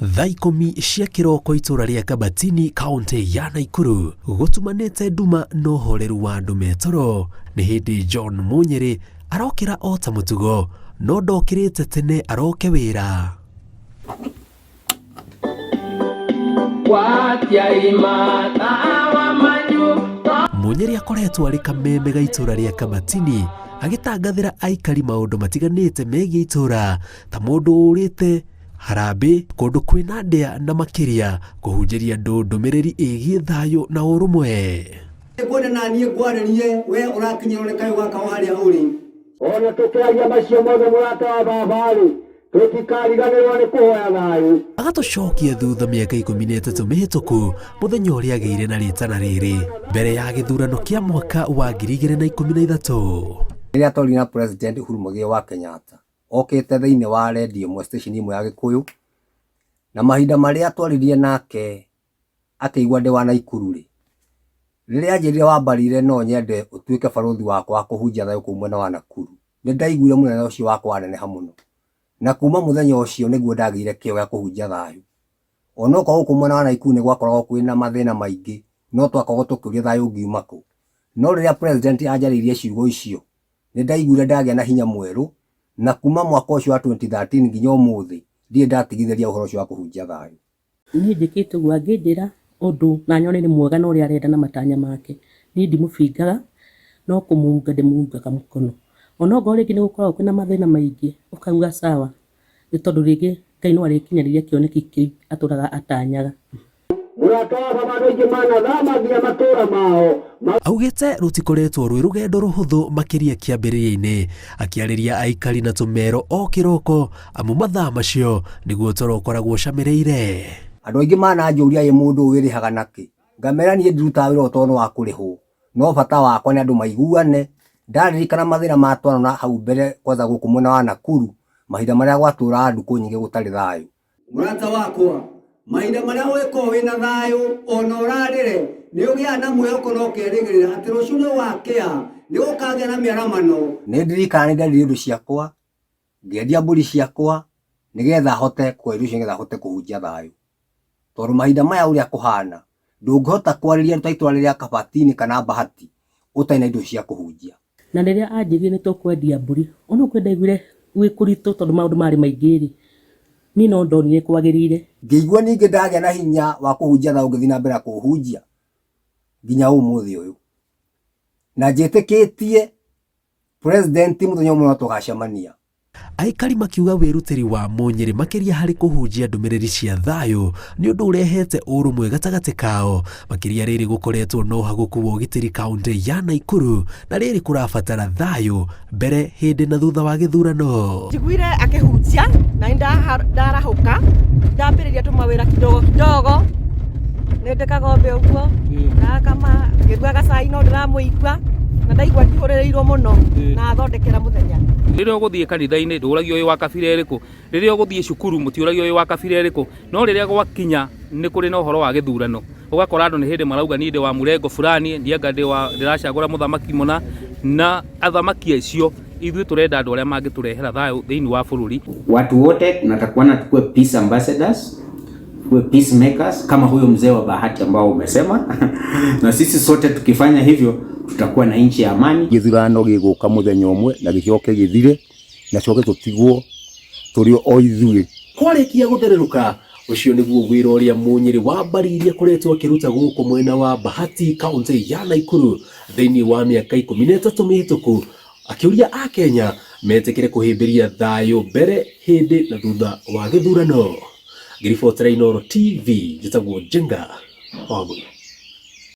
Thaa 10 cia kĩroko itũra rĩa Kabatini kaũntĩ ya Naikuru gũtumanĩte nduma na ũhoreru wa andũ me toro. Nĩ hĩndĩ John Munyĩrĩ arokĩra o ta mũtugo no ndokĩrĩte tene aroke wĩra. Munyĩrĩ akoretwo arĩ kameme ga itũra rĩa Kabatini agĩtangathĩra aikari maũndũ matiganĩte megiĩ itũra ta mũndũ ũrĩte harambĩ kũndũ kwĩna ndĩa na makĩria kũhunjĩria andũ ndũmĩrĩri ĩgiĩ thayũ na ũrũmwe. Ngwenda na niĩ ngwarĩrie we ũrakinyĩrwo nĩ kayũ gaka o harĩa ũrĩ. O na tũkĩaria macio mothe mũrata wa baba-rĩ, tũtikariganĩrwo nĩ kũhoya thayũ. Agatũcokia thutha mĩaka 13 mĩhĩtũku mũthenya ũrĩa agĩire na rĩtana rĩrĩ mbere ya gĩthurano kĩa mwaka wa 2013. Rĩrĩa twarĩ na President Uhuru Muigai wa Kenyatta okĩte thĩinĩ wa redio ĩmwe station ĩmwe ya Gĩkũyũ, na mahinda marĩa twaririe nake akĩigua ndĩ wa Naikuru rĩ, rĩrĩa anjĩrire wambarire no nyende ũtuĩke barũthi wakwa wa kũhunjia thayũ kũu mwena wa Nakuru, nĩ ndaiguire mũnene ũcio wakwa waneneha mũno. Na kuma mũthenya ũcio nĩguo ndagĩire kĩyo gĩa kũhunjia thayũ. Onokorwo gũkũ mwena wa Naikuru nĩ gwakoragwo kwĩna mathĩna maingĩ, no twakoragwo tũkĩũria thayũ ũngiuma kũ. No rĩrĩa president anjarĩirie ciugo icio, nĩ ndaiguire ndagĩa na hinya mwerũ, na kuma mwaka ũcio wa 2013 nginya ũmũthĩ, ndirĩ ndatigithĩria ũhoro ũcio wa kũhunjia thayũ. Niĩ njĩkĩte ũguo angĩnjĩra ũndũ na nyone nĩ mwega na ũrĩa arenda na matanya make, niĩ ndimũbingaga no kũmũunga ndĩmũungaga mũkono. Onokorwo rĩngĩ nĩ gũkoragwo kwĩna mathĩna maingĩ ũkauga sawa, nĩ tondũ rĩngĩ Ngai no arĩkinyanĩria kĩoneki kĩu atũraga atanyaga. Mũrata wa baba andũ aingĩ manathama nginya matũũra mao. Augĩte rũtikoretwo rwĩ rũgendo rũhũthũ makĩria kĩambĩrĩria-inĩ, akĩarĩria aikari na tũmero o kĩroko amu mathaa macio nĩguo toro ũkoragwo ũcamĩrĩire. Andũ aingĩ mananjũria ĩ mũndũ ũyũ wĩrĩhaga nakĩ? Ngamera niĩ ndirutaga wĩra ũyũ tondũ nĩ wa kũrĩhwo, no bata wakwa nĩ andũ maiguane. Ndaririkana mathĩna ma twanona hau mbere kwanza gũkũ mwena wa Nakuru, mahinda marĩa gwatũraga ndukũ nyingĩ gũtarĩ thayũ. Mũrata wakwa, mahinda marĩa ũgĩkorwo wĩna thayũ ona ũrarĩre, nĩ ũgĩaga na mwĩhoko na ũkerĩgĩrĩra atĩ rũciũ nĩ gũgakĩa, nĩ gũkagĩa na mĩaramano. Nĩ ndirikanaga nĩ ndendirie indo ciakwa, ngĩendia mbũri ciakwa, nĩgetha hote kũgũra irio icio nĩgetha hote kũhunjia thayũ. Tondũ mahinda maya ũrĩa kũhana, ndũngĩhota kwarĩria andũ ta itũra rĩa Kabatini kana Bahati ũtarĩ na indo cia kũhunjia. Na rĩrĩa anjĩrire nĩ tũkwendia mbũri, onokorwo ndaiguire gwĩ kũritũ tondũ maũndũ marĩ maingĩ rĩ, niĩ no ndonire kwagĩrĩire. Ngĩigua ningĩ ndagĩa na hinya wa kũhunjia thayũ ngĩthiĩ na mbere na kũũhunjia nginya ũmũthĩ ũyũ. Na njĩtĩkĩtie President mũthenya ũmwe no tũgacemania. Aikari makiuga wĩrutĩri wa Mũnyĩrĩ makĩria harĩ kũhunjia ndũmĩrĩri cia thayũ nĩ ũndũ ũrehete ũrũmwe gatagatĩ kao, makĩria rĩrĩ gũkoretwo na ũhagũku wa ũgitĩri kaũntĩ ya Naikuru na rĩrĩ kũrabatara thayũ mbere, hĩndĩ na thutha wa gĩthurano. Njiguire akĩhunjia na nĩ ndarahũka ndambĩrĩria tũmawĩra kidogo kidogo nĩ ndĩ kagombe ũguo ndakama ngĩrugaga cai no ndĩramũigua na ndaigua njihũrĩrĩirwo mũno na athondekera mũthenya. Rĩrĩa ũgũthiĩ kanitha-inĩ ndũragio wĩ wa kabira ĩrĩkũ, rĩrĩa ũgũthiĩ cukuru mũtiũragio wĩ wa kabira ĩrĩkũ, no rĩrĩa gwakinya nĩ kũrĩ na ũhoro wa gĩthurano, ũgakora andũ nĩ hĩndĩ marauga niĩ ndĩ wa mũrengo fulani, niĩ anga ndĩ wa ndĩracagũra mũthamaki mũna, na athamaki acio ithuĩ tũrenda andũ arĩa mangĩtũrehera thayũ thĩinĩ wa bũrũri. Watu wote tunatakuana tukue peace ambassadors, tukue peacemakers kama huyo mzee wa Bahati ambao umesema na sisi sote tukifanya hivyo tutakuwa na nchi ya amani. Gĩthurano gĩgũka mũthenya ũmwe na gĩcoke gĩthire na coke tũtigwo tũrĩ o ithuĩ. Kwarĩkia gũthererũka, ũcio nĩguo wĩra ũrĩa Mũnyĩrĩ wa Mbariri akoretwo akĩruta gũkũ mwena wa Bahati kaũntĩ ya Naikuru thĩinĩ wa mĩaka 13 mĩhĩtũku, akĩũria Akenya metĩkĩre kũhĩmbĩria thayũ mbere, hĩndĩ na thutha wa gĩthurano. Ngĩribotera Inooro TV, njĩtagwo Njenga wa Mũrũ.